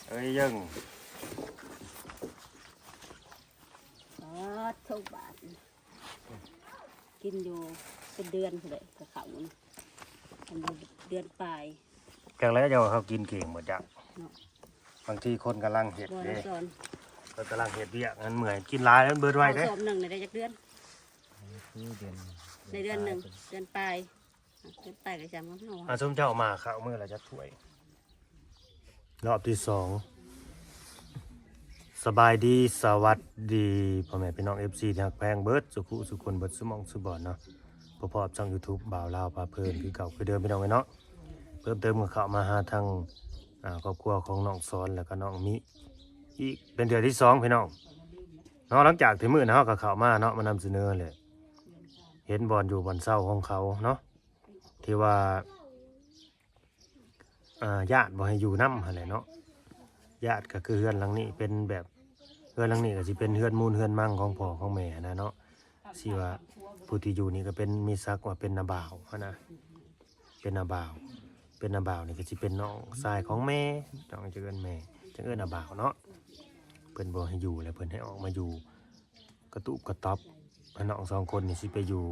ເອີຍ ເຢິງ ປາດໂທ້ ບາດນີ້ ກິນຢູ່ເປັນເດືອນພຸ້ນແຫຼະ ກະເຂົ້ານີ້ ອັນນີ້ເດືອນປາຍ ຈັກແລ້ວ ເຈົ້າເຮົາກິນເກັ່ງບໍ່ຈັກເນາະ. ບາງທີຄົນກຳລັງເຮັດເດ້ ເພິ່ນກຳລັງເຮັດວຽກ ອັນເມື່ອຍ ກິນຫຼາຍມັນເບິດໄວເດ້. ສອບໜຶ່ງໄດ້ຈັກເດືອນ? ຄືເດືອນ ໃນເດືອນໜຶ່ງ ເດືອນປາຍ ເດືອນປາຍ ເດືອນປາຍກໍຈຳກັບເຮົາ ອ່າ ຊຸມເຈົ້າມາເຂົ້າມື້ລະຈັກຖ້ວຍ? ຮອບທີສອງ. ສະບາຍດີ ສະຫວັດດີ ພໍ່ແມ່ພີ່ນ້ອງ ເອັຟຊີ ທີ່ຮັກແພງເບິດສູ່ຜູ້ສູ່ຄົນ ເບິດສູ່ໝ່ອງສູ່ບ່ອນເນາະ. ພົບກັບຊ່ອງ YouTube ບ່າວລາວພາເພີນ ຄືເກົ່າຄືເດີມ ພີ່ນ້ອງເອີຍເນາະ. ເພີ່ມເຕີມກໍເຂົ້າມາຫາທາງ ອ່າ ຄອບຄົວຂອງນ້ອງສອນ ແລ້ວກໍນ້ອງມິ ອີກເປັນເທື່ອທີສອງ ພີ່ນ້ອງເນາະ. ຫຼັງຈາກທີ່ມື້ນັ້ນເຮົາກໍເຂົ້າມາເນາະ ມານຳສະເໜີແຫຼະ ເຫັນບ່ອນຢູ່ບ່ອນເຊົາຂອງເຂົາເນາະ ທີ່ວ່າ ອ່າ ຢ້ານບໍ່ໃຫ້ຢູ່ນຳຫັ້ນແຫຼະເນາະ. ຢ້ານກໍຄືເຮືອນຫຼັງນີ້ເປັນແບບ ເຮືອນຫຼັງນີ້ກໍຊິເປັນເຮືອນມູນເຮືອນມັງຂອງພໍ່ຂອງແມ່ຫັ້ນນະເນາະ. ຊິວ່າຜູ້ທີ່ຢູ່ນີ້ກໍເປັນ ມີສັກວ່າເປັນນ້າບ່າວຫັ້ນນະ ເປັນນ້າບ່າວ ເປັນນ້າບ່າວນີ້ກໍຊິເປັນນ້ອງຊາຍຂອງແມ່ ນ້ອງຈະເອີ້ນແມ່ ຈະເອີ້ນນ້າບ່າວເນາະ. ເພິ່ນບໍ່ໃຫ້ຢູ່ ແລ້ວເພິ່ນໃຫ້ອອກມາຢູ່ກະຕູບກະຕ໊ອບ ໃຫ້ນ້ອງສອງຄົນນີ້ຊິໄປຢູ່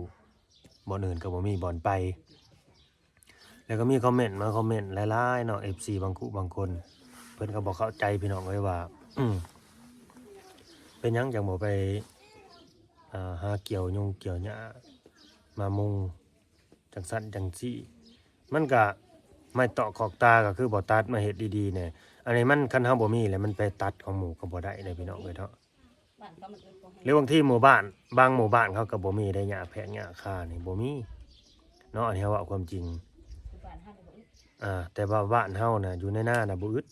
ບ່ອນອື່ນກໍບໍ່ມີບ່ອນໄປ. ແລ້ວກໍມີຄອມເມັນມາ ຄອມເມັນຫຼາຍໆເນາະ ເອັຟຊີ ບາງຄູ່ບາງຄົນ ເພິ່ນກໍບໍ່ເຂົ້າໃຈ ພີ່ນ້ອງເອີຍ ວ່າ ເປັນຫຍັງຈັ່ງບໍ່ໄປ ອ່າ ຫາກ່ຽວຍຸງກ່ຽວຫຍ້າມາມຸງ ຈັ່ງຊັ້ນຈັ່ງຊີ້. ມັນກະໄມ້ຕອກຄອກຕາ ກໍຄືບໍ່ຕັດມາເຮັດດີໆແດ່. ອັນນີ້ມັນ ຄັນເຮົາບໍ່ມີແລ້ວ ມັນໄປຕັດຂອງໝູ່ກໍບໍ່ໄດ້ເດ້ ພີ່ນ້ອງເອີຍເນາະ. ຫຼືບາງທີໝູ່ບ້ານ ບາງໝູ່ບ້ານເຂົາກໍບໍ່ມີໄດ້ ຫຍ້າແພກຫຍ້າຄານີ້ບໍ່ມີເນາະ. ອັນນີ້ເຮົາເວົ້າຄວາມຈິງ ອ່າ ແຕ່ວ່າບ້ານເຮົານະ ຢູ່ໃນນານະບໍ່ອຶດ.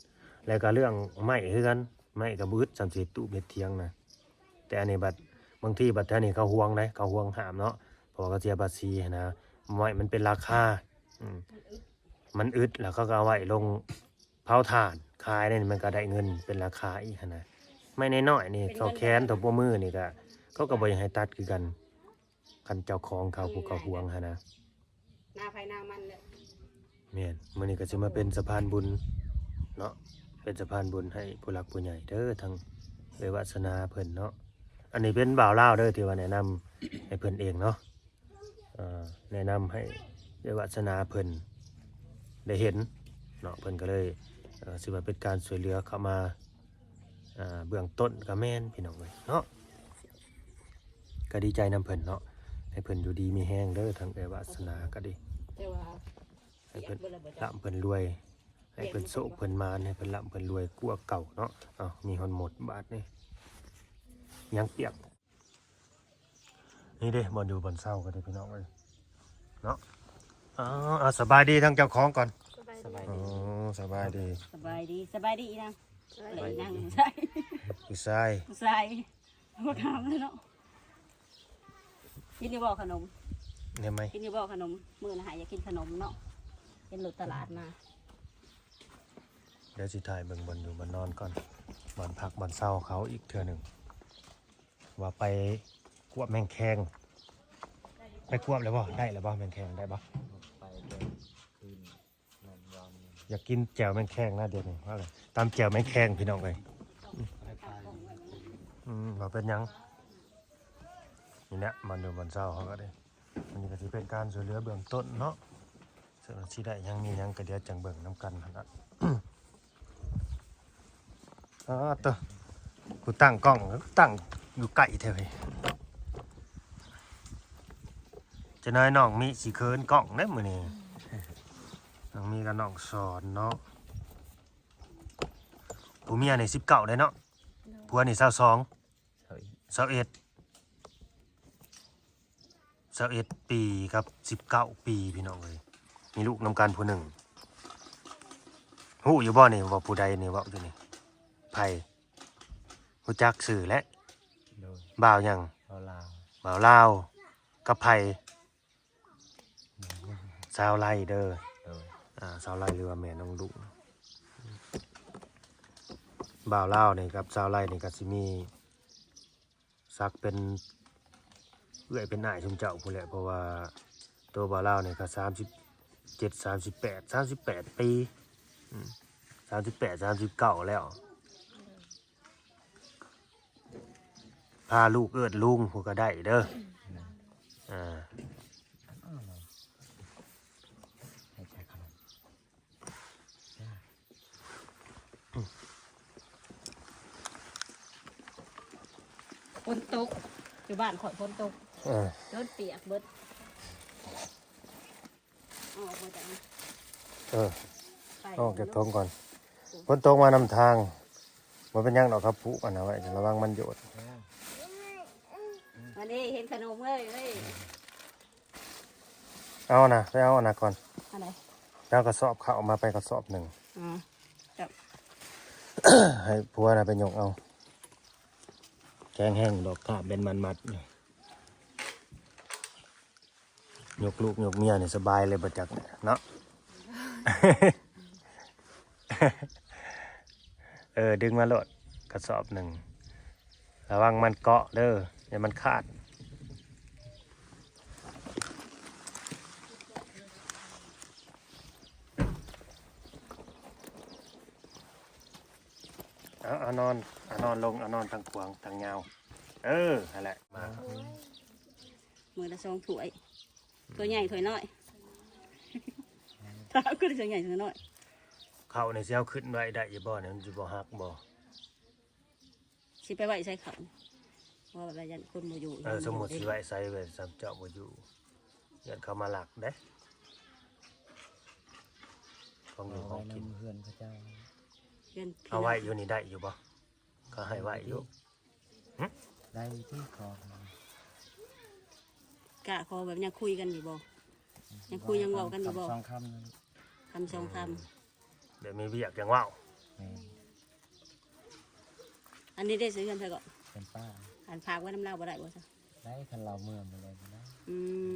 ແລ້ວກໍເລື່ອງໄມ້ຄືກັນ ໄມ້ກໍບໍ່ອຶດ ສ່ຳຊິເຮັດຕູບເຮັດຖຽງນະ. ແຕ່ອັນນີ້ບັດ ບາງທີບັດແຖວນີ້ເຂົາຫວງເດ້ ເຂົາຫວງຫ້າມເນາະ ເພາະວ່າເຂົາເສຍພາສີຫັ້ນນະ. ໄມ້ມັນເປັນລາຄາ ອືມ ມັນອຶດ ແລ້ວເຂົາກໍເອົາໄວ້ລົງ ເຜົາຖ່ານຂາຍນີ້ ມັນກໍໄດ້ເງິນເປັນລາຄາອີກຫັ້ນນະ. ໄມ້ນ້ອຍໆນີ້ ເທົ່າແຂນເທົ່າໂປ້ມືນີ້ ກໍ ເຂົາກໍບໍ່ຢາກໃຫ້ຕັດຄືກັນ ຄັນເຈົ້າຂອງເຂົາ ຜູ້ເຂົາຫວງຫັ້ນນະ. ໜ້າໃຜໜ້າມັນແຫຼະ. ແມ່ນ ມື້ນີ້ກໍຊິມາເປັນສະພານບຸນເນາະ ເປັນສະພານບຸນໃຫ້ຜູ້ຫຼັກຜູ້ໃຫຍ່ເດີ ທາງເອື້ອຍວາດສະໜາເພິ່ນເນາະ. ອັນນີ້ເປັນບ່າວລາວເດີ ທີ່ວ່າແນະນຳໃຫ້ເພິ່ນເອງເນາະ. ເອີ ແນະນຳໃຫ້ເອື້ອຍວາດສະໜາເພິ່ນໄດ້ເຫັນເນາະ ເພິ່ນກໍເລີຍ ເອີ ຊິວ່າເປັນການຊ່ວຍເຫຼືອເຂົ້າມາ ເບື້ອງຕົ້ນກໍແມ່ນ ພີ່ນ້ອງເອີຍເນາະ. ກໍດີໃຈນຳເພິ່ນເນາະ ໃຫ້ເພິ່ນຢູ່ດີມີແຮງເດີ ທັງເອື້ອຍວາດສະໜາກໍດີ ແຕ່ວ່າ ໃຫ້ເພິ່ນລ່ຳເພິ່ນລວຍ ໃຫ້ເພິ່ນໂຊກເພິ່ນໝານ ໃຫ້ເພິ່ນລ່ຳເພິ່ນລວຍກວ່າເກົ່າເນາະ. ເອົ້າ ມີຮອດໝົດບາດນີ້ ຍັງປຽກ. ນີ້ເດ້ ບ່ອນຢູ່ບ່ອນເຊົາກໍໄດ້ ພີ່ນ້ອງເອີຍເນາະ. ເອົາ ເອົາ ສະບາຍດີທາງເຈົ້າຂອງກ່ອນ. ສະບາຍ ສະບາຍ ໂອ້ ສະບາຍດີ ສະບາຍດີ ສະບາຍດີອີນາງ. ສະບາຍດີ ຜູ້ຊາຍ ຜູ້ຊາຍ ບໍ່ຖາມເລີຍເນາະ. ກິນຢູ່ບໍ່ຂະໜົມ? ແນວໃໝ່ ກິນຢູ່ບໍ່ຂະໜົມ? ມື້ນະຫາຢາກກິນຂະໜົມເນາະ ເຫັນລົດຕະຫຼາດມາ. ດຽວຊິຖ່າຍເບິ່ງບ່ອນຢູ່ບ່ອນນອນກ່ອນ ບ່ອນພັກບ່ອນເຊົາເຂົາອີກເທື່ອໜຶ່ງ. ວ່າໄປກວບແມງແຄງ ໄປກວບແລ້ວບໍ່? ໄດ້ແລ້ວບໍ່? ແມງແຄງໄດ້ບໍ່? ໄປເມື່ອຄືນ ແມ່ນວານນີ້. ຢາກກິນແຈ່ວແມງແຄງນະ ດຽວນີ້ ວ່າເລີຍ ຕຳແຈ່ວແມງແຄງ ພີ່ນ້ອງເອີຍ. ອືມ ວ່າເປັນຫຍັງ ນີ້ແຫຼະ ບ່ອນຢູ່ບ່ອນເຊົາເຮົາກໍໄດ້. ອັນນີ້ກໍຊິເປັນການຊ່ວຍເຫຼືອເບື້ອງຕົ້ນເນາະ ເຊິ່ງວ່າຊິໄດ້ຫຍັງມີຫຍັງກໍດຽວຈັ່ງເບິ່ງນຳກັນຫັ້ນລະ. ອໍ ໂຕ ຜູ້ຕັ້ງກ້ອງຕັ້ງຢູ່ໃກ້ແທ້ເວີ້ຍ. ຈະໜ້ອຍນ້ອງມິຊິເຂີນກ້ອງເດ້ມື້ນີ້. ນ້ອງມິກັບນ້ອງສອນເນາະ ຜູ້ເມຍນີ້ສິບເກົ້າໄດ໋ເນາະ ໂດຍ ຜົວນີ້ຊາວສອງ ຊາວເອັດ ຊາວເອັດປີກັບສິບເກົ້າປີ ພີ່ນ້ອງເອີຍ. ມີລູກນຳກັນຜູ້ໜຶ່ງ. ຮູ້ຢູ່ບໍ່ນີ້ວ່າຜູ້ໃດນີ້ເວົ້າຢູ່ນີ້? ໃຜ? ຮູ້ຈັກຊື່ແຫຼະ. ໂດຍ. ບ່າວຫຍັງ? ບ່າວລາວ. ບ່າວລາວກັບໃຜ? ສາວໄລເດີ. ໂດຍ. ອ່າ ສາວໄລ ຫຼືວ່າແມ່ນ້ອງລຸງ. ບ່າວລາວນີ້ກັບສາວໄລນີ້ກໍຊິມີສັກເປັນເອື້ອຍເປັນອ້າຍຊຸມເຈົ້າພຸ້ນແຫຼະ ເພາະວ່າໂຕບ່າວລາວນີ້ກໍສາມສິບເຈັດ ສາມສິບແປດ ສາມສິບແປດປີ ອືມ ສ າມສິບແປດ ສາມສິບເກົ້າແລ້ວ ພາລູກເອີ້ນລຸງພຸ້ນກໍໄດ້ເດີ. ອ່າ ໃຫ້ໃຈຂະໜົມ ຝົນຕົກ ຢູ່ບ້ານຂ້ອຍຝົນຕົກ ເອີ ຈົນປຽກເບິດ. ເອົາອອກມາຈາກ ເອີ ໄປ ອອກຈາກຖົງກ່ອນ. ຝົນຕົກມານຳທາງ ບໍ່ເປັນຫຍັງດອກ ເຂົາປູກອັນນັ້ນໄວ້ ລະວັງມັນໂຍດ. ມານີ້ເຫັນຂະໜົມເອີຍ ເອີຍ. ເອົານະ ໄປເອົາອັນນັ້ນກ່ອນ. ອັນໃດ? ໄປເອົາກະສອບເຂົ້າມາ ໄປກະສອບໜຶ່ງ. ອືມ ເຈົ້າ ໃຫ້ຜົວນະໄປຍົກເອົາ. ແຂງແຮງດອກ ກາບເປັນມັດໆຢູ່. ຍົກລູກຍົກເມຍນີ້ສະບາຍເລີຍບໍ່ຈັກເນາະ. ເອີ ດຶງມາໂລດກະສອບໜຶ່ງ ລະວັງມັນເກາະເດີ ຢ່າມັນຂາດ. ເອົາ ເອົານອນ ເອົານອນລົງ ເອົານອນທາງຂວາງທາງຍາວ. ເອີ ຫັ້ນແຫຼະ ມາ ມື້ລະສອງຖ້ວຍ ຖ້ວຍໃຫຍ່ຖ້ວຍນ້ອຍ. ຖ້າເອົາຂຶ້ນຖ້ວຍໃຫຍ່ຖ້ວຍນ້ອຍ ເຂົ້ານີ້ຊິເອົາຂຶ້ນໄວ້ໄດ້ຢູ່ບໍ່ນີ້ ມັນຊິບໍ່ຫັກບໍ່? ຊິໄປໄວ້ໃສເຂົ້າ? ເພາະວ່າຢ້ານຄົນບໍ່ຢູ່ ເອີ ສົມມຸດຊິໄວ້ໃສ ແບບເຈົ້າບໍ່ຢູ່ ຢ້ານເຂົາມາລັກເດ້ ຂອງຢູ່ຂອງກິນ ເອົາໄວ້ນຳເຮືອນເຂົາເຈົ້າ. ເຮືອນ ເອົາໄວ້ຢູ່ນີ້ໄດ້ຢູ່ບໍ່? ເຂົາໃຫ້ໄວ້ຢູ່. ຫື? ໄດ້ຢູ່ຕິ ຂໍ ກະຂໍແບບຍັງຄຸຍກັນຢູ່ບໍ່? ຍັງຄຸຍຍັງເວົ້າກັນຢູ່ບໍ່? ຄຳສອງຄຳ ຄຳສອງຄຳ ອືມ ແບບມີວຽກຈັ່ງເວົ້າ. ແມ່ນ. ອັນນີ້ໄດ້ໃຊ້ເຮືອນໃຜເກາະ? ເຮືອນປ້າ. ອັນຝາກໄວ້ນຳລາວບໍ່ໄດ້ບໍ່ຊະ? ໄດ້ ຄັນລາວເມືອມາແລ້ວກໍໄດ້. ອືມ.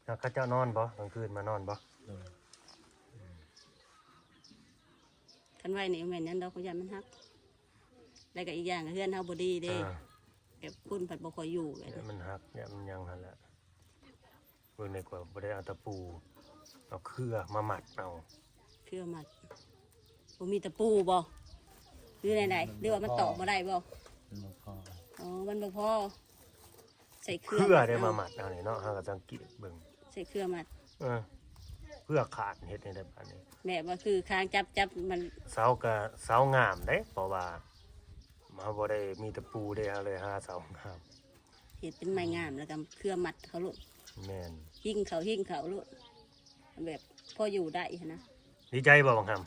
ແລ້ວເຂົາເຈົ້ານອນບໍ່? ກາງຄືນມານອນບໍ່? ໂດຍ. ອືມ. ຄັນໄວ້ນີ້ແມ່ນຫຍັງດອກ ຢ້ານມັນຫັກ ແລ້ວກໍອີກຢ່າງເຮືອນເຮົາບໍ່ດີເດ້. ອ່າ ແບບຄົນພັດບໍ່ຄ່ອຍຢູ່ແບບນີ້ ຢ້ານມັນຫັກ ຢ້ານມັນຫຍັງຫັ້ນແຫຼະ. ເບິ່ງແດ່ກວ່າບໍ່ໄດ້ເອົາຕະປູ ເອົາເຄືອມາມັດເອົາ. ເຄືອມັດ ບໍ່ມີຕະປູບໍ່ ຫຼືແນວໃດ? ຫຼືວ່າມັນຕອກບໍ່ໄດ້ບໍ່? ມັນບໍ່ພໍ. ອໍ ມັນບໍ່ພໍ ໃຊ້ເຄືອ ເຄືອໄດ້ມາມັດເອົານີ້ເນາະ ເຮົາກໍສັງເກດເບິ່ງ ໃຊ້ເຄືອມັດ. ເອີ ເຄືອຂາດເຮັດແນວໃດບາດນີ້? ແບບວ່າຄືຄາງຈັບ ຈັບມັນ ເສົາກໍເສົາງາມເດ້ ເພາະວ່າເຮົາບໍ່ໄດ້ມີຕະປູເດ້ ເຮົາເລີຍຫາເສົາງາມ ເຮັດເປັນໄມ້ງາມ ແລ້ວກໍເຄືອມັດເຂົາໂລດ. ແມ່ນ. ຫິ້ງເຂົາ ຫິ້ງເຂົາໂລດ ແບບພໍຢູ່ໄດ້ຫັ້ນນະ. ດີໃຈບໍ່ບັກຫຳ?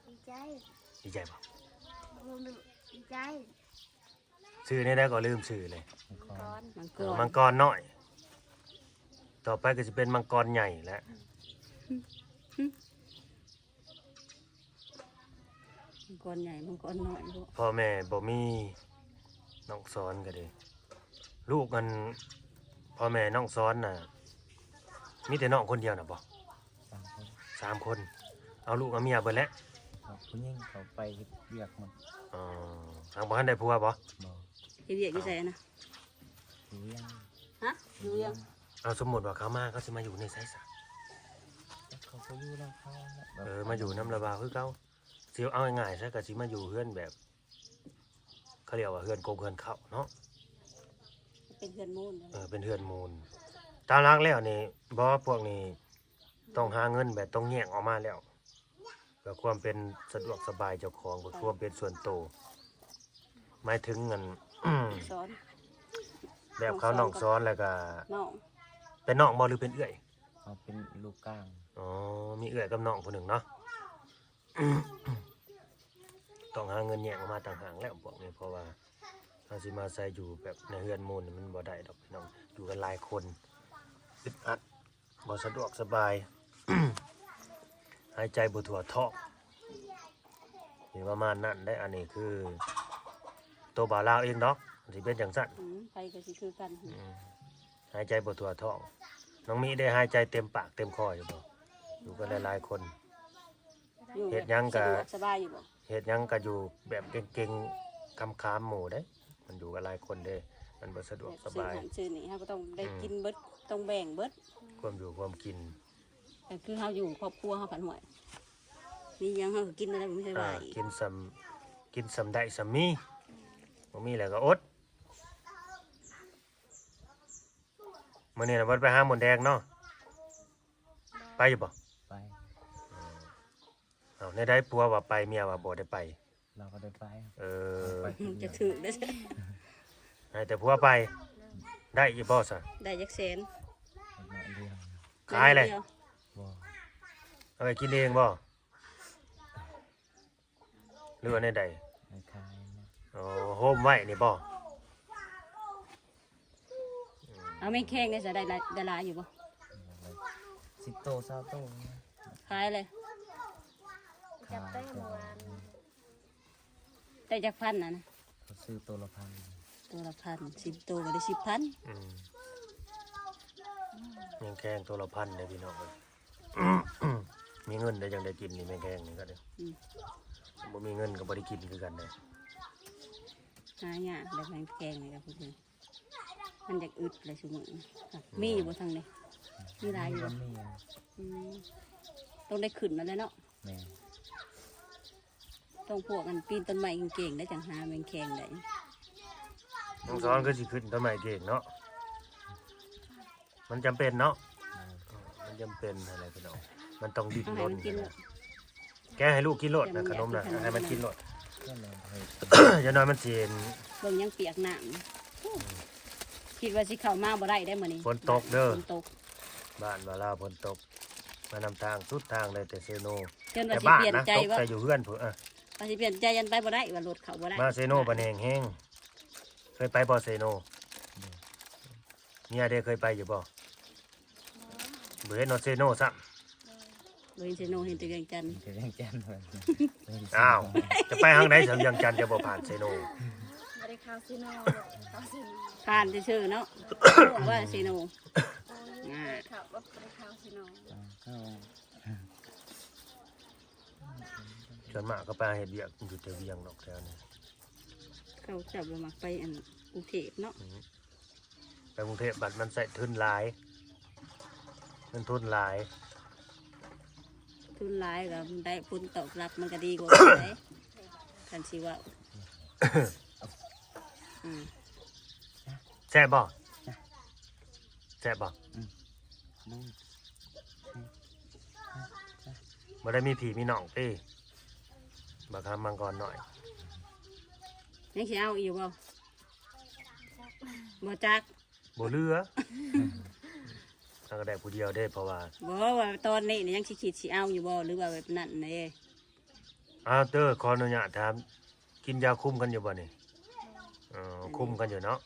ດີໃຈ. ດີໃຈບໍ່? ບໍ່ ດີໃຈ. ຊື່ແນວໃດກໍລືມຊື່ເລີຍ. ມັງກອນ. ມັງກອນ. ເອີ ມັງກອນນ້ອຍ. ຕໍ່ໄປກໍຊິເປັນມັງກອນໃຫຍ່ແຫຼະ. ມັງກອນໃຫຍ່ ມັງກອນນ້ອຍ. ພໍ່ແມ່ບໍ່ມີ ນ້ອງສອນກໍດີ ລູກອັນ ພໍ່ແມ່ນ້ອງສອນນະ ມີແຕ່ນ້ອງຄົນດຽວນະບໍ່? ສາມຄົນ. ສາມຄົນ. ເອົາລູກເອົາເມຍເບິດແລ້ວ. ຜູ້ຍິງເຂົາໄປເຮັດວຽກໝົດ. ອໍ ຍັງບໍ່ທັນໄດ້ຜົວບໍ່? ບໍ່. ເຮັດວຽກຢູ່ໃສນະ? ຢູ່ວຽງ. ຮະ? ຢູ່ວຽງ. ເອົາ ສົມມຸດວ່າເຂົາມາ ເຂົາຊິມາຢູ່ໃນໃສຊະ? ເຂົາກໍຢູ່ນຳເຂົາແຫຼະ. ເອີ ມາຢູ່ນຳລະບ່າວຄືເກົ່າ. ຊິເອົາງ່າຍໆຊະ ກໍຊິມາຢູ່ເຮືອນແບບ ເຂົາຮຽກວ່າເຮືອນກົກເຮືອນເຂົ້າເນາະ ເປັນເຮືອນມູນ. ເອີ ເປັນເຮືອນມູນ. ຕາມຫຼັກແລ້ວນີ້ ບໍ່ ພວກນີ້ຕ້ອງຫາເງິນແບບຕ້ອງແຍກອອກມາແລ້ວ ເພື່ອຄວາມເປັນສະດວກສະບາຍເຈົ້າຂອງ ເພື່ອຄວາມເປັນສ່ວນໂຕ ໝາຍເຖິງອັນ ສອນ ແບບເຂົານ້ອງສອນ ແລ້ວກໍນ້ອງ ເປັນນ້ອງບໍ່ ຫຼືເປັນເອື້ອຍ? ເຂົາເປັນລູກກາງ. ອໍ ມີເອື້ອຍກັບນ້ອງຜູ້ໜຶ່ງເນາະ. ຕ້ອງຫາເງິນແຍກອອກມາຕ່າງຫາກແລ້ວພວກນີ້ ເພາະວ່າເຮົາຊິມາອາໄສຢູ່ແບບໃນເຮືອນໝູ່ນີ້ມັນບໍ່ໄດ້ດອກພີ່ນ້ອງ ຢູ່ກັນຫຼາຍຄົນ ອຶດອັດ ບໍ່ສະດວກສະບາຍ ຫາຍໃຈບໍ່ທົ່ວທ້ອງ ຊິປະມານນັ້ນໄດ໋. ອັນນີ້ຄືໂຕບ່າວລາວເອງດອກ ມັນຊິເປັນຈັ່ງຊັ້ນ ອືມ ໃຜກໍຊິຄືກັນ ອືມ ຫາຍໃຈບໍ່ທົ່ວທ້ອງ. ນ້ອງມິໄດ້ຫາຍໃຈເຕັມປາກເຕັມຄໍຢູ່ບໍ່? ຢູ່ກັນຫຼາຍໆຄົນ ຢູ່ ເຮັດຫຍັງກະ ສະດວກສະບາຍຢູ່ບໍ່? ເຮັດຫຍັງກະຢູ່ແບບເກັ່ງໆ ຄາມໆ ໝູ່ເດ້ ມັນຢູ່ກັນຫຼາຍຄົນເດ້ ມັນບໍ່ສະດວກສະບາຍ ແບບຊື້ຫັ້ນຊື້ນີ້ ເຮົາກໍຕ້ອງໄດ້ ອືມ ກິນເບິດ ຕ້ອງແບ່ງເບິດ ຄວາມຢູ່ຄວາມກິນ. ກໍຄືເຮົາຢູ່ຄອບຄົວເຮົາພັນ ຫ້ວຍ ມີຫຍັງເຮົາກໍກິນໄດ້ ບໍ່ມີໃຜວ່າອີກ ກິນສ່ຳ ກິນສ່ຳໄດ້ສ່ຳມີ ບໍ່ມີແລ້ວກໍອົດ. ມື້ນີ້ນະບໍ່ໄປຫາມົດແດງເນາະ ໄປຢູ່ບໍ່? ໄປ. ເອີ ເອົາ ແນວໃດ ຜົວວ່າໄປ ເມຍວ່າບໍ່ໄດ້ໄປ? ລາວບໍ່ໄດ້ໄປ. ເອີ ໄປຄົນດຽວ ຈະຖືກເດ້ ໃຫ້ແຕ່ຜົວໄປ ໄດ້ຢູ່ບໍ່ຊະ? ໄດ້ຈັກແສນ? ໜ້ອຍດຽວ. ຂາຍເລີຍ? ບໍ່. ເອົາໄປກິນເອງບໍ່? ຫຼືວ່າແນວໃດ? ໃຫ້ຂາຍນະ. ອໍ ໂຮມໄວ້ນີ້ບໍ່? ເອົາແມງແຄງໄດ້ຊະ ໄດ້ຫຼາຍ ໄດ້ຫຼາຍຢູ່ບໍ່? ສິບໂຕ ຊາວໂຕ. ຂາຍເລີຍ? ຂາຍ. ຈັບໄດ້ເມື່ອວານ ໄດ້ຈັກພັນນະ? ເຂົາຊື້ໂຕລະພັນ. ໂຕລະພັນ ສິບໂຕກໍໄດ້ສິບພັນ. ອືມ ແມງແຄງໂຕລະພັນເດ້ພີ່ນ້ອງເອີຍ. ມີເງິນໄດ້ຈັ່ງໄດ້ກິນນີ້ ແມງແຄງນີ້ກໍເດ້. ອືມ ບໍ່ມີເງິນກໍບໍ່ໄດ້ກິນຄືກັນເດ້. ຫາຍາກແບບແມງແຄງນີ້ກໍເພິ່ນ ມັນຢາກອຶດແຫຼະຊຸມື້ນີ້. ອືມ ມີຢູ່ບໍ່ທາງນີ້? ມີຫຼາຍຢູ່. ມີ ອືມ ຕ້ອງໄດ້ຂຶ້ນມາແລ້ວເນາະ. ແມ່ນ. ຕ້ອງພວກອັນປີນຕົ້ນໄມ້ເກັ່ງໆ ໄດ້ຈັ່ງຫາແມງແຄງໄດ້. ນ້ອງສອນຄືຊິຂຶ້ນຕົ້ນໄມ້ເກັ່ງເນາະ ມັນຈຳເປັນເນາະ. ແມ່ນ. ມັນຈຳເປັນຫັ້ນແຫຼະພີ່ນ້ອງ ມັນຕ້ອງດີ້ນລົນ. ເອົາໃຫ້ມັນກິນ ແກະໃຫ້ລູກກິນໂລດນະ ຂະໜົມນະ ໃຫ້ມັນກິນໂລດ. ຢ່າງໜ້ອຍມັນຊິ ເບິ່ງຍັງປຽກນ້ຳ ຄິດວ່າຊິເຂົ້າມາບໍ່ໄດ້ໄດ໋ມື້ນີ້ ຝົນຕົກເດີ ຝົນຕົກ. ບ້ານວ່າລາວຝົນຕົກ ມານຳທາງສຸດທາງເລີຍ ແຕ່ເຊໂນ ຈົນວ່າຊິປ່ຽນໃຈ ແຕ່ບ້ານນະ ຕົກແຕ່ຢູ່ເຮືອນພຸ້ນ. ເອີ ວ່າຊິປ່ຽນໃຈ ຢ້ານໄປບໍ່ໄດ້ ວ່າລົດເຂົ້າບໍ່ໄດ້. ມາເຊໂນບັດແຮງໆ. ເຄີຍໄປບໍ່ເຊໂນ? ເມຍເດ້ ເຄີຍໄປຢູ່ບໍ່? ບໍ່ເຫັນຮອດເຊໂນຊ້ຳ. ບໍ່ເຫັນເຊໂນ ເຫັນແຕ່ວຽງຈັນ. ເຫັນແຕ່ວຽງຈັນ. ອ້າວ ຈະໄປທາງໃດ ທາງວຽງຈັນຈະບໍ່ຜ່ານເຊໂນ? ບໍ່ໄດ້ເຂົ້າເຊໂນ ເຂົ້າເຊໂນ ຜ່ານຊື່ໆເນາະ ວ່າເຊໂນ. ອ່າ ເຂົ້າ ບໍ່ໄດ້ເຂົ້າເຊໂນ. ອ່າ ເຂົ້າ. ສ່ວນມາກກໍໄປເຮັດວຽກຢູ່ແຖວວຽງດອກ ແຖວນີ້. ເຂົາເຈົ້າບໍ່ມັກໄປອັນກຸງເທບເນາະ. ອືມ ໄປກຸງເທບບັດມັນໃຊ້ທຶນຫຼາຍ ເງິນທຶນຫຼາຍ ທຶນຫຼາຍກໍໄດ້ຜົນຕອບຮັບມັນກໍດີກວ່າໄປ ຄັນຊິເວົ້າ. ອືມ ແຊບບໍ່? ແຊບບໍ່? ອືມ ບໍ່ໄດ້ມີພີ່ມີນ້ອງຕິ ບັກຫຳມັງກອນນ້ອຍ. ຍັງຊິເອົາອີກຢູ່ບໍ່? ບໍ່ຈັກ ບໍ່ເຫຼືອ. ເຮົາກໍໄດ້ຜູ້ດຽວເດ້ ເພາະວ່າ ບໍ່ ວ່າຕອນນີ້ນີ້ຍັງຊິຄິດຊິເອົາຢູ່ບໍ່ ຫຼືວ່າແບບນັ້ນເດ້? ອ້າວ ເຕີ ຂໍອະນຸຍາດຖາມ ກິນຢາຄຸມກັນຢູ່ບໍ່ນີ້? ເອີ ຄຸມກັນຢູ່ເນາະ.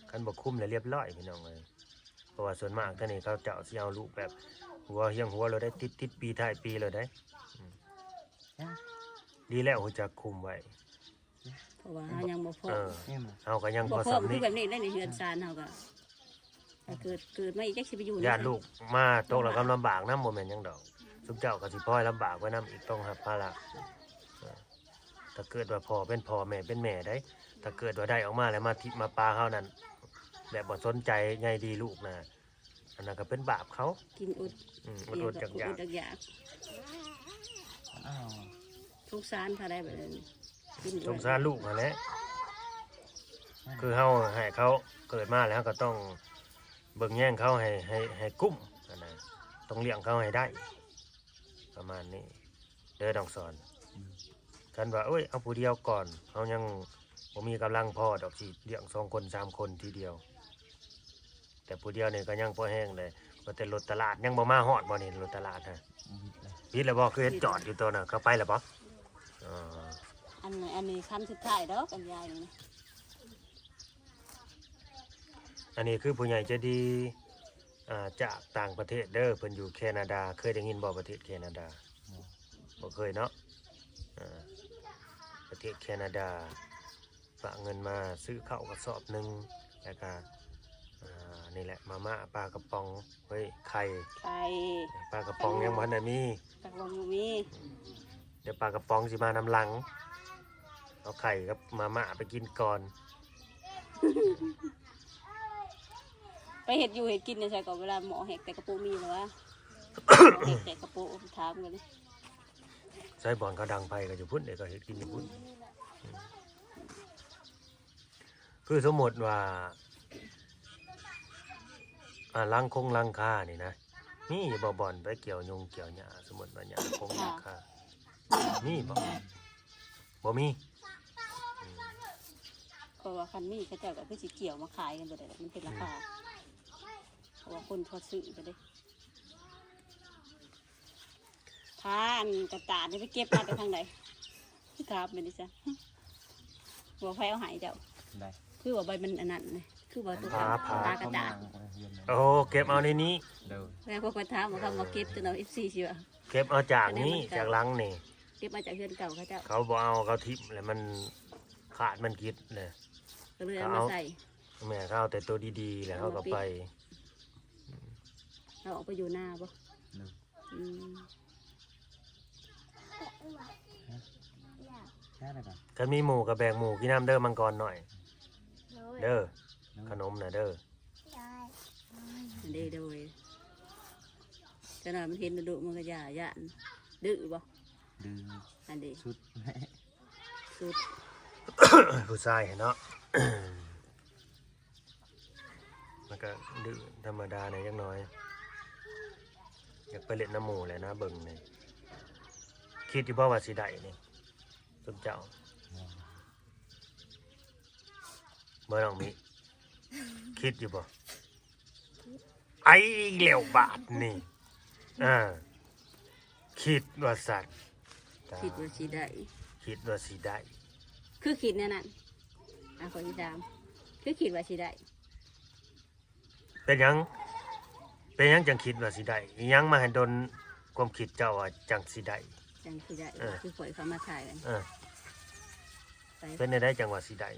ຄັນບໍ່ຄຸມແລ້ວລຽບຮ້ອຍພີ່ນ້ອງເອີຍ ເພາະວ່າສ່ວນມາກທາງນີ້ເຂົາເຈົ້າຊິເອົາລູກແບບຫົວຮຽງຫົວໂລດໄດ໋ ຕິດໆ ປີທ້າຍປີໂລດໄດ໋. ອືມ ດີແລ້ວຮູ້ຈັກຄຸມໄວ້ ເພາະວ່າເຮົາຍັງບໍ່ພ້ອມ. ເອີ ເຮົາກໍຍັງພໍສ່ຳນີ້ ຄືແບບນີ້ໄດ໋ ໃນເຮືອນຊານເຮົາກໍ ຖ້າເກີດ ເກີດມາອີກຈັກຊິໄປຢູ່ນຳໃຜ ຢ້ານລູກມາຕົກລະກຳລຳບາກນຳ ບໍ່ແມ່ນຫຍັງດອກ ຊຸມເຈົ້າກໍຊິພອຍລຳບາກໄປນຳອີກ ຕ້ອງຮັບພາລະ. ເອີ ຖ້າເກີດວ່າພໍ່ເປັນພໍ່ ແມ່ເປັນແມ່ໄດ໋ ຖ້າເກີດວ່າໄດ້ອອກມາແລ້ວມາຖິ້ມມາປະເຮົານັ້ນ ແບບບໍ່ສົນໃຈໃຍດີລູກນະ ອັນນັ້ນກໍເປັນບາບເຂົາ. ກິນອົດ ອືມ ອົດໆຢາກໆ ອົດໆຢາກໆ. ອ້າວ ສົງສານເຂົາໄດ໋ບັດນີ້ ກິນ ສົງສານລູກຫັ້ນແຫຼະ. ຄືເຮົາໃຫ້ເຂົາເກີດມາແລ້ວ ເຮົາກໍຕ້ອງເບິ່ງແຍງເຂົາໃຫ້ ໃຫ້ ໃຫ້ກຸ້ມຫັ້ນນະ ຕ້ອງລ້ຽງເຂົາໃຫ້ໄດ້ ປະມານນີ້ເດີນ້ອງສອນ. ອືມ ຄັນວ່າ ໂອ້ຍ ເອົາຜູ້ດຽວກ່ອນ ເຮົາຍັງບໍ່ມີກຳລັງພໍດອກ ຊິລ້ຽງສອງຄົນສາມຄົນທີດຽວ. ແຕ່ຜູ້ດຽວນີ້ກໍຍັງພໍແຮງເດ້. ວ່າແຕ່ລົດຕະຫຼາດຍັງບໍ່ມາຮອດບໍ່ນີ້? ລົດຕະຫຼາດຮະ ອືມ ຜິດແລ້ວບໍ່? ຄືເຫັນຈອດຢູ່ໂຕນະ ເຂົາໄປແລ້ວບໍ່? ອໍ ອັນ ອັນນີ້ຄັນສຸດທ້າຍດອກ ອັນຍາຍນີ້ນະ. ອັນນີ້ຄືຜູ້ໃຫຍ່ໃຈດີ ອ່າ ຈາກຕ່າງປະເທດເດີ ເພິ່ນຢູ່ແຄນາດາ. ເຄີຍໄດ້ຍິນບໍ່ປະເທດແຄນາດາ? ບໍ່ ບໍ່ເຄີຍເນາະ. ອ່າ ປະເທດແຄນາດາ ຝາກເງິນມາຊື້ເຂົ້າກະສອບໜຶ່ງ ແລ້ວກະ ອ່າ ນີ້ແຫຼະ ມາມ່າ ປາກະປ໋ອງ ເຮີ້ຍ ໄຂ່ ໄຂ່ ປາກະປ໋ອງຍັງບໍ່ທັນໄດ້ມີ ປາກະປ໋ອງບໍ່ມີ. ດຽວປາກະປ໋ອງຊິມານຳຫຼັງ ເອົາໄຂ່ກັບມາມ່າໄປກິນກ່ອນ. ໄປເຮັດຢູ່ເຮັດກິນຢູ່ໃສກໍ ເວລາໝໍ້ແຫກແຕ່ກະໂປະມີແລ້ວວະ? ໝໍ້ແຫກແຕ່ກະໂປະ ຖາມກັນ. ໃສ່ບ່ອນເຂົາດັງໄຟກໍຢູ່ພຸ້ນເດ້ ເຂົາເຮັດກິນຢູ່ພຸ້ນ. ຄືສົມມຸດວ່າ ອ່າ ຫຼັງຄົງຫຼັງຄານີ້ນະ ມີຢູ່ບໍ່ບ່ອນໄປກ່ຽວຍຸງກ່ຽວຫຍ້າ? ສົມມຸດວ່າຫຍ້າຄົງຫຼັງຄາ ມີບໍ່? ບໍ່ມີ. ອືມ ເພາະວ່າຄັນມີ ເຂົາເຈົ້າກໍຄືຊິກ່ຽວມາຂາຍກັນເບິດແຫຼະ ມັນເປັນລາຄາ ອືມ ເພາະວ່າຄົນເຂົາຊື້ກັນເດ້. ພາອັນກະຕານີ້ໄປເກັບມາແຕ່ທາງໃດ? ຖາມແມ່ນຕິຊະ ບໍ່ໃຜເອົາໃຫ້ເຈົ້າ ໄດ້ ຄືວ່າໃບມັນອັນນັ້ນນະ ຄືວ່າຕົວ ພາ ພາ ພາກະຕາ. ໂອ້ ເກັບເອົາໃນນີ້ ໂດຍ ແລ້ວພວກຂ້ອຍຖາມວ່າ ເອີ ຄຳວ່າເກັບຕົວນັ້ນ ເອັຟຊີ ຊິວ່າ ເກັບເອົາຈາກນີ້ ຈາກຫຼັງນີ້ ເກັບມາຈາກເຮືອນເກົ່າເຂົາເຈົ້າ. ເຂົາບໍ່ເອົາ ເຂົາຖິ້ມແລ້ວ ມັນຂາດ ມັນກິດແຫຼະ ກໍເລີຍເອົາມາໃສ່. ແມ່ນ ເຂົາເອົາແຕ່ໂຕດີໆ ແລ້ວເຮົາກໍໄປ ເຮົາອອກໄປຢູ່ນາບໍ່? ໂດຍ. ອືມ ຮະ? ແຊະແລ້ວກໍ ຄັນມີໝູ່ກໍແບ່ງໝູ່ກິນນຳເດີ ມັງກອນນ້ອຍ ໂດຍ ເດີ ໂດຍ ຂະໜົມນະເດີ ໂດຍ ເດ້ ໂດຍ. ຈັກໜ້ອຍມັນເຫັນດຸໆ ມັນກໍຢ້ານ ດື້ບໍ່? ດື້ ອັນເດ້ ສຸດ ສຸດ ຜູ້ຊາຍຫັ້ນເນາະ. ມັນກໍດື້ທຳມະດາແດ່ຈັກໜ້ອຍ ຢາກໄປຫຼິ້ນນຳໝູ່ແຫຼະນະ ເບິ່ງນີ້. ຄິດຢູ່ບໍ່ວ່າຊິໄດ້ນີ້ ຊຸມເຈົ້າ? ບໍ່ ນ້ອງມິ ຄິດຢູ່ບໍ່? ໄອອີກແລ້ວບາດນີ້ ເອີ ຄິດວ່າຊັ້ນ ຄິດວ່າຊິໄດ້ ຄິດວ່າຊິໄດ້ ຄືຄິດແນວນັ້ນ. ອ່າ ຂ້ອຍຊິຖາມ ຄືຄິດວ່າຊິໄດ້ ເປັນຫຍັງ ເປັນຫຍັງຈັ່ງຄິດວ່າຊິໄດ້? ອີຫຍັງມາໃຫ້ດົນຄວາມຄິດເຈົ້າວ່າຈັ່ງຊິໄດ້? ຈັ່ງຊິໄດ້ ເອີ ຄືຂ້ອຍເຂົ້າມາຖ່າຍ ເອີ ໄປ ເປັນແນວໃດຈັ່ງວ່າຊິໄດ້?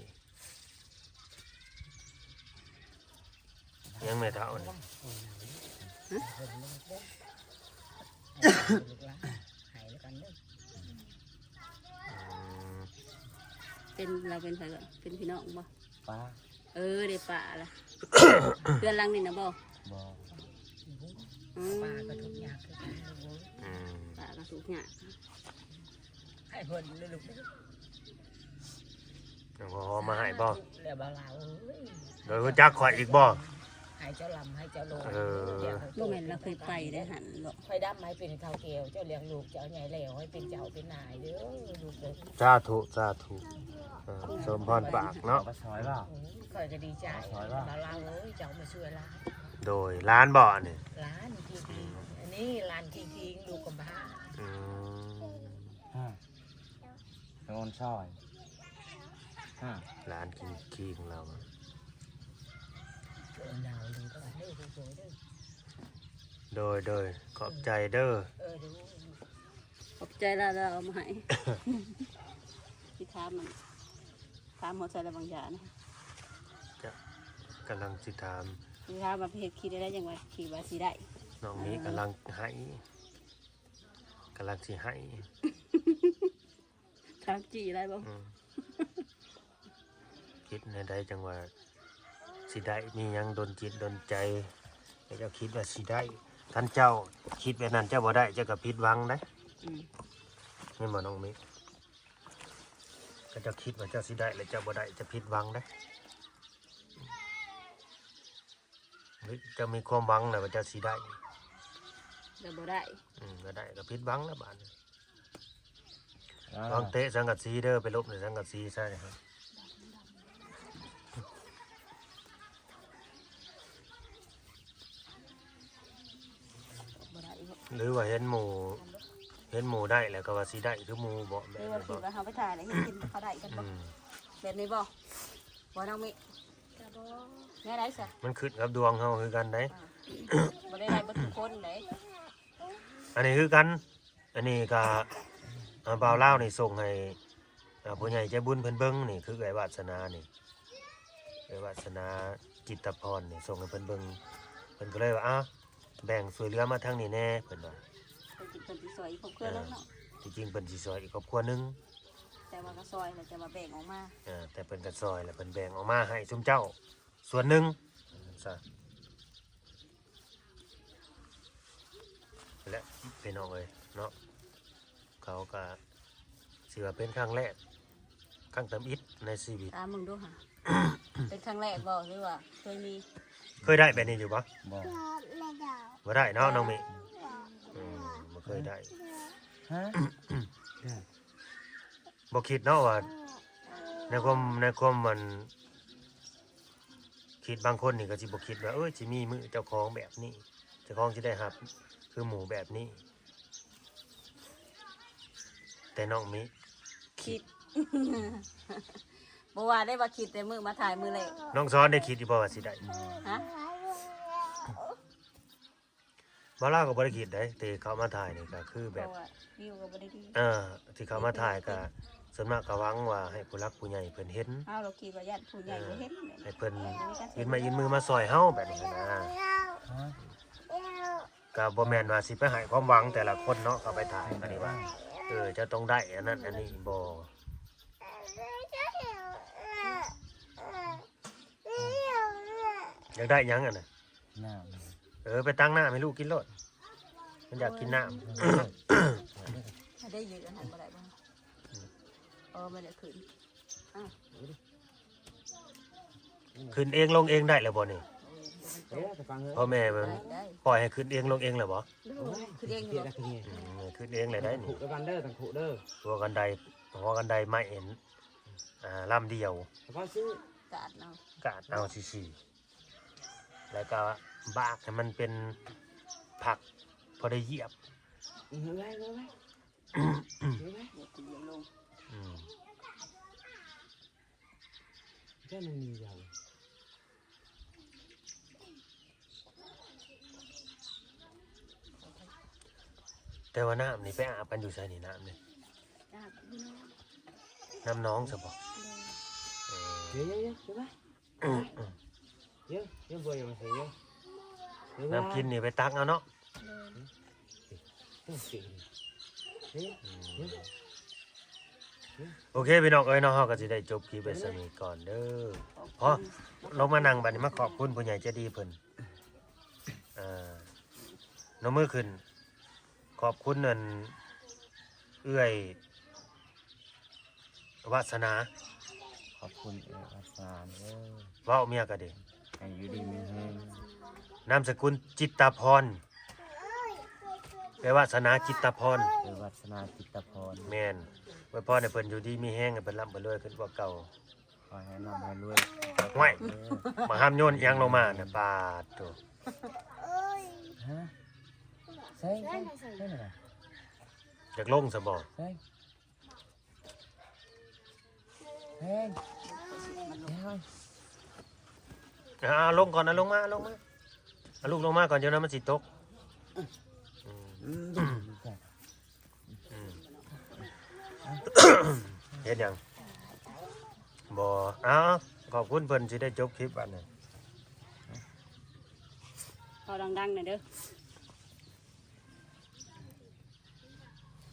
ຍັງແມ່ເຖົ້ານີ້ ຮະ? ໃຫ້ແລ້ວກັນເດີ ອືມ ເປັນ ລາວເປັນໃຜກໍ ເປັນພີ່ນ້ອງບໍ່? ປ້າ ເອີ ໄດ້ປ້າລະ ເຮືອນຫຼັງນີ້ນະບໍ່? ບໍ່ ອືມ ປ້າກໍທຸກຍາກຄືກັນລູກເອີຍ ອືມ ປ້າກໍທຸກຍາກ ໃຫ້ເພິ່ນເດີລູກເດີ ແອລກໍຮໍມາໃຫ້ບໍ່? ແລ້ວບ່າວລາວເອີຍ ໂດຍ ຮູ້ຈັກຂ້ອຍອີກບໍ່? ໃຫ້ເຈົ້າລ່ຳໃຫ້ເຈົ້າລວຍ ເອີ ບໍ່ແມ່ນລາວເຄີຍໄປໄດ້ຫັ້ນເນາະ ຂ້ອຍດຳໃຫ້ເປັນເຖົ້າແກ່ວ ເຈົ້າລ້ຽງລູກເຈົ້າໃຫຍ່ແລ້ວ ໃຫ້ເປັນເຈົ້າເປັນນາຍເດີລູກເດີ ສາທຸ ສາທຸ ເອີ ສົມພອນປາກເນາະ ເອົາໄປຊອຍບໍ່? ອືມ ຂ້ອຍກໍດີໃຈ ເອົາໄປຊອຍບໍ່? ບ່າວລາວເອີຍ ເຈົ້າມາຊ່ວຍຫຼານ ໂດຍ ຫຼານບໍ່ອັນນີ້? ຫຼານທີ່ ອັນນີ້ຫຼານທີ່ ທີ່ລູກກຳພ້າ ອືມ ຮະ ໂດນຊອຍ ຮະ ຫຼານຄິງໆ ລາວ ໂດຍ ໂດຍ ຂອບໃຈເດີ ຂອບໃຈລາວ ລາວເອົາມາໃຫ້ ຊິຖາມມັນ ຖາມຮອດໃສລະບາງຢ່າງນະ ກະກຳລັງຊິຖາມ ຊິຖາມວ່າໄປເຮັດຄິດໄດ້ຈັ່ງວ່າ ຄິດວ່າຊິໄດ້ ນ້ອງນີ້ກຳລັງໄຫ້ ກຳລັງຊິໄຫ້ ຖາມຈີ່ໄດ້ບໍ່? ອືມ ຄິດແນວໃດຈັ່ງວ່າຊິໄດ້ ມີຫຍັງດົນຈິດດົນໃຈ ແລ້ວເຈົ້າຄິດວ່າຊິໄດ້? ຄັນເຈົ້າຄິດແບບນັ້ນ ເຈົ້າບໍ່ໄດ້ ເຈົ້າກໍຜິດຫວັງເດ້ ອືມ ແມ່ນບໍ່ນ້ອງມິ? ຄັນເຈົ້າຄິດວ່າເຈົ້າຊິໄດ້ ແລ້ວເຈົ້າບໍ່ໄດ້ ເຈົ້າຜິດຫວັງເດ້. ເຈົ້າມີຄວາມຫວັງແລ້ວວ່າເຈົ້າຊິໄດ້ ແລ້ວບໍ່ໄດ້ ອືມ ບໍ່ໄດ້ກໍຜິດຫວັງແລ້ວບາດນີ້ ລອງເຕະສັງກະສີເດີ ໄປລົບໃສ່ສັງກະສີຊະ ບໍ່ໄດ້ອີກ ຫຼືວ່າເຫັນໝູ່ ເຫັນໝູ່ໄດ້ແລ້ວກໍວ່າຊິໄດ້ຄືໝູ່ບໍ? ແບບນີ້ບໍ? ຫຼືວ່າຄິດວ່າເຮົາໄປຖ່າຍແລ້ວເຮັດກິນເຂົາໄດ້ກັນບໍ? ອືມ ແບບນີ້ບໍ? ບໍ່ນ້ອງມິ? ກະບໍ່ ແນວໃດຊະ? ມັນຂຶ້ນກັບດວງເຮົາຄືກັນໃດ໋ ອ່າ ບໍ່ໄດ້ໄດ້ເບິດທຸກຄົນໃດ໋ ອັນນີ້ຄືກັນ ອັນນີ້ກະ ອ່າ ບ່າວລາວນີ້ສົ່ງໃຫ້ ອ່າ ຜູ້ໃຫຍ່ໃຈບຸນເພິ່ນເບິ່ງນີ້ ຄືເອື້ອຍວາດສະໜານີ້ ເອື້ອຍວາດສະໜາ ຈິດຕະພອນນີ້ ສົ່ງໃຫ້ເພິ່ນເບິ່ງ ເພິ່ນກໍເລີຍວ່າ ອ່າ ແບ່ງຊ່ວຍເຫຼືອມາທາງນີ້ແດ່ ເພິ່ນວ່າ ເພິ່ນ ເພິ່ນຊິຊ່ອຍອີກຄອບຄົວໜຶ່ງເນາະ ເອີ ທີ່ຈິງເພິ່ນຊິຊ່ອຍອີກຄອບຄົວໜຶ່ງ ແຕ່ວ່າກໍຊ່ອຍແລ້ວ ແຕ່ວ່າແບ່ງອອກມາ ເອີ ແຕ່ເພິ່ນກໍຊ່ອຍແລ້ວ ເພິ່ນແບ່ງອອກມາໃຫ້ຊຸມເຈົ້າສ່ວນໜຶ່ງ ວ່າຊັ້ນຊະ. ແລະ ພີ່ນ້ອງເອີຍເນາະ ຄ ເຮົາກໍຖືວ່າເປັນຄັ້ງແລກ ຄັ້ງທຳອິດໃນຊີວິດ. ຖາມເບິ່ງດູຫາ ເປັນຄັ້ງແລກບໍ່ ຫຼືວ່າເຄີຍມີ? ເຄີຍໄດ້ແບບນີ້ຢູ່ບໍ່? ບໍ່. ບໍ່ໄດ້ເນາະນ້ອງມິ. ອືມ ບໍ່ເຄີຍໄດ້. ຮະ? ບໍ່ຄິດເນາະວ່າ ໃນຄວາມ ໃນຄວາມມັນ ຄິດບາງຄົນນີ້ກໍຊິບໍ່ຄິດວ່າ ເອີຍ ຊິມີມື້ເຈົ້າຂອງແບບນີ້ ເຈົ້າຂອງຊິໄດ້ຮັບຄືໝູ່ແບບນີ້. ແຕ່ນ້ອງມິ ຄິດ ບໍ່ວ່າໄດ້ວ່າຄິດແຕ່ມື້ມາຖ່າຍມື້ແລກ. ນ້ອງສອນໄດ້ຄິດຢູ່ບໍ່ວ່າຊິໄດ້? ຮະ? ບ່າວລາວກໍບໍ່ໄດ້ຄິດໃດ ທີ່ເຂົ້າມາຖ່າຍນີ້ກໍຄືແບບ ເພາະວ່າວິວກໍບໍ່ໄດ້ດີ. ເອີ ທີ່ເຂົ້າມາຖ່າຍກໍສ່ວນມາກກໍຫວັງວ່າໃຫ້ຜູ້ຫຼັກຜູ້ໃຫຍ່ເພິ່ນເຫັນ. ເຮົາລະຄິດວ່າຢ້ານຜູ້ໃຫຍ່ບໍ່ເຫັນ. ເອີ ໃຫ້ເພິ່ນຍື່ນໄມ້ຍື່ນມືມາຊ່ອຍເຮົາແບບນີ້ນະ. ຮະ? ກໍບໍ່ແມ່ນວ່າຊິໄປໃຫ້ຄວາມຫວັງແຕ່ລະຄົນເນາະ ເຂົ້າໄປຖ່າຍ ອັນນີ້ວ່າ ເອີ ເຈົ້າຕ້ອງໄດ້ອັນນັ້ນອັນນີ້ ບໍ່. ຢາກໄດ້ຫຍັງອັນນັ້ນ? ນ້ຳ. ເອີ ໄປຕັກນ້ຳໃຫ້ລູກກິນໂລດ ມັນຢາກກິນນ້ຳ. ໄດ້ຢືດອັນນັ້ນບໍ່ໄດ້ບໍ່? ເອີ ມັນຢາກຂຶ້ນ. ອ້າວ ຂຶ້ນເອງລົງເອງໄດ້ແລ້ວບໍ່ນີ້? ເອີ ພໍ່ແມ່ມັນ ໄດ້ ໄດ້ ປ່ອຍໃຫ້ຂຶ້ນເອງລົງເອງແລ້ວບໍ່? ໂດຍ ຂຶ້ນເອງຢູ່. ອືມ ຂຶ້ນເອງແລ້ວໄດ້ນີ້. ຫົວກັນໄດ ຫົວກັນໄດໄມ້ອັນ ອ່າ ລຳດຽວ ກາດເອົາ ກາດເອົາຊື່ໆ ແລ້ວກໍບາກໃຫ້ມັນເປັນຜັກພໍໄດ້ຢຽບ. ອືມ ໄວ້ ໄວ້ ໄວ້ ອືມ ແຕ່ວ່ານ້ຳນີ້ໄປອາບກັນຢູ່ໃສນີ້? ນ້ຳນີ້ ອາບຢູ່ນ້ຳ ນ້ຳໜອງຊະບໍ່? ໂດຍ ເອີ ເອີ ເອີ ບໍ່ຢາກມາໃສ່ເອີ ນ້ຳກິນນີ້ໄປຕັກເອົາເນາະ. ໂດຍ ອືມ ໂອເຄພີ່ນ້ອງເອີຍເນາະ ເຮົາກໍຊິໄດ້ຈົບຄລິບໄວ້ສ່ຳນີ້ກ່ອນເດີ. ພໍ ລົງມານັ່ງບັດນີ້ ມາຂອບຄຸນຜູ້ໃຫຍ່ໃຈດີເພິ່ນ. ອ່າ ນົບມືຂຶ້ນ ຂອບຄຸນອັນ ເອື້ອຍ ວາສະໜາ. ຂອບຄຸນເອື້ອຍວາສະໜາເດີ. ເວົ້າເມຍກໍດີ. ໃຫ້ຢູ່ດີມີແຮງ. ນາມສະກຸນຈິດຕາພອນ. ເອື້ອຍວາສະໜາຈິດຕາພອນ. ເອື້ອຍວາສະໜາຈິດຕາພອນ. ແມ່ນ. ອວຍພອນໃຫ້ເພິ່ນຢູ່ດີມີແຮງ ໃຫ້ເພິ່ນລ່ຳເພິ່ນລວຍຂຶ້ນກວ່າເກົ່າ. ຂໍໃຫ້ລ່ຳໃຫ້ລວຍ. ຫ້ວຍ ມາຫ້າມໂຍນອີ່ຫຍັງລົງມານະ ປາດໂທ້. ຮະ? ໃສ່ ໃສ່ ໃສ່ ຢາກລົງຊະບໍ່? ໃສ່. ເຮີ້ຍ ເອົາລົງກ່ອນ ເອົາລົງມາ ເອົາລົງມາ ເອົາລູກລົງມາກ່ອນ ດຽວນັ້ນມັນຊິຕົກ. ອືມ ອືມ ອືມ ເຮັດຫຍັງ? ບໍ່ ເອົາ ຂອບຄຸນເພິ່ນ ຊິໄດ້ຈົບຄລິບບັດນີ້. ເວົ້າດັງໆ ໜ່ອຍເດີ.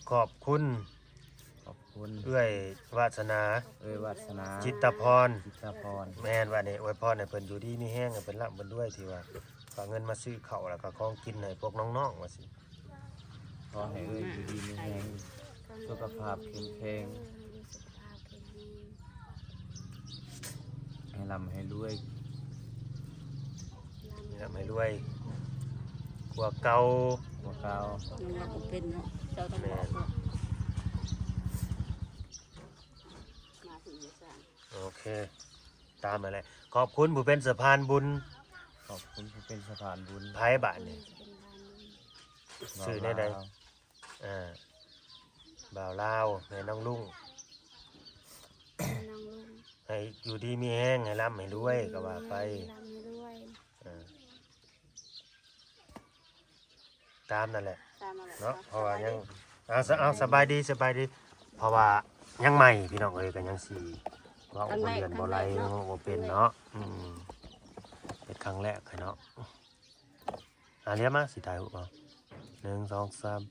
ຂອບຄຸນ ຂອບຄຸນ ເອື້ອຍວາສະໜາ ເອື້ອຍວາສະໜາ ຈິດຕາພອນ ຈິດຕາພອນ. ແມ່ນວ່ານີ້ ອວຍພອນໃຫ້ເພິ່ນຢູ່ດີມີແຮງ ໃຫ້ເພິ່ນລ່ຳເພິ່ນລວຍ ທີ່ວ່າຝາກເງິນມາຊື້ເຂົ້າ ແລ້ວກໍຂອງກິນໃຫ້ພວກນ້ອງໆ ວ່າຊີ້. ຂໍໃຫ້ເອື້ອຍຢູ່ດີມີແຮງ ສຸຂະພາບເຂັ້ມແຂງ ສຸຂະພາບແຂງແຮງ ໃຫ້ລ່ຳໃຫ້ລວຍ ໃຫ້ລ່ຳໃຫ້ລວຍກວ່າເກົ່າ ກວ່າເກົ່າ. ຍັງວ່າບໍ່ເປັນເນາະ ເຈົ້າຕ້ອງບອກເນາະ. ໂອເຄ ຕາມນັ້ນແຫຼະ. ຂອບຄຸນຜູ້ເປັນສະພານບຸນ ຂອບຄຸນຜູ້ເປັນສະພານບຸນ. ໃຜບາດນີ້? ຊື່ແນວໃດ? ອ່າ ບ່າວລາວ ແມ່ນ້ອງລຸງ ນ້ອງລຸງ ໃຫ້ຢູ່ດີມີແຮງ ໃຫ້ລ່ຳໃຫ້ລວຍ ກໍວ່າໄປ ໃຫ້ລ່ຳໃຫ້ລວຍ. ອ່າ ຕາມນັ້ນແຫຼະ ຕາມນັ້ນແຫຼະເນາະ ເນາະ ເພາະວ່າຍັງ ສະບາຍດີ ອ່າ ສະ ເອົາ ສະບາຍດີ ສະບາຍດີ ເພາະວ່າຍັງໃໝ່ພີ່ນ້ອງເອີຍ ກໍຍັງຊິເວົ້າບໍ່ເລື່ອນບໍ່ໄຫຼ ເວົ້າບໍ່ເປັນເນາະ. ອືມ ເຮັດຄັ້ງແລກເນາະ. ອ່າ ລຽນມາ ຊິຖ່າຍຮູບເອົາ ໜຶ່ງ ສອງ ສາມ.